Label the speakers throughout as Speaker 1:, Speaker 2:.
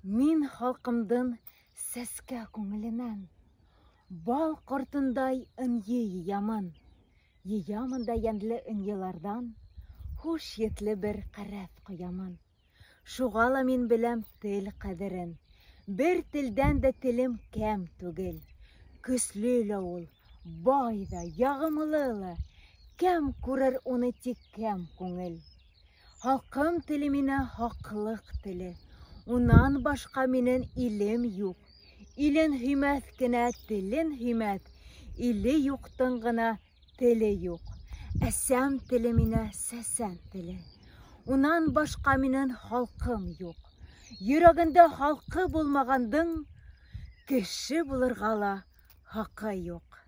Speaker 1: Мин халҡымдың сәскә күңеленән бал ҡортондай ынйы йыямын. Йыямын да йәнле ынйыларҙан хуш еҫле бер ҡәрәф ҡоямын. Шуға ла мин беләм тел ҡәҙерен. Бер телдән дә телем кәм түгел. Көслө лә ул, бай ҙа, яғымлы ла. Кәм күрер уны тик кәм күңел. Халҡым теле минә хаҡлыҡ теле. Унан башҡа минең илем юҡ. Илен һөймәҫ кенә телен һөймәҫ. Иле юҡтың ғына теле юҡ. Әсәм теле минә сәсән теле. Унан башҡа минең халҡым юҡ. Йөрәгендә халҡы булмағандың кеше булырға ла хаҡы юҡ.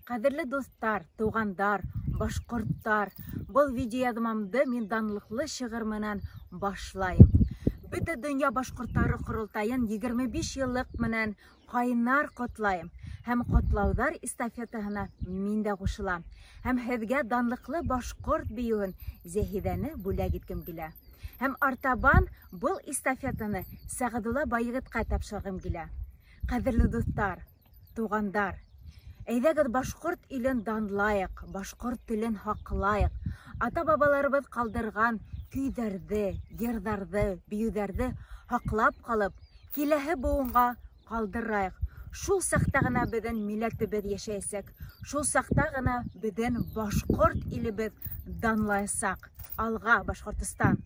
Speaker 1: Ҡәҙерле дуҫтар, туғандар, башҡорттар, был видеояҙмамды мин данлыҡлы шиғыр менән башлайым. Бөтә донъя башҡорттары ҡоролтайын 25 йыллыҡ менән ҡайнар ҡотлайым. Һәм ҡотлауҙар эстафетаһына мин дә ҡушылам. Һәм һеҙгә данлыҡлы башҡорт бейеүен Зәһиҙәне бүләк иткем килә. Һәм артабан был эстафетаны Сәғәҙулла Байығытҡа тапшырғым килә. Ҡәҙерле дуҫтар, туғандар, әйҙәгеҙ башҡорт илен данлайыҡ, башҡорт телен һаҡлайыҡ. Ата-бабаларыбыҙ ҡалдырған көйҙәрҙе, йырҙарҙы, бейеүҙәрҙе һаҡлап ҡалып, киләһе быуынға ҡалдырайыҡ. Шул саҡта ғына беҙҙең милләтебеҙ йәшәйәсәк. Шул саҡта ғына беҙҙең башҡорт илебеҙ данлаясаҡ. Алға, Башҡортостан!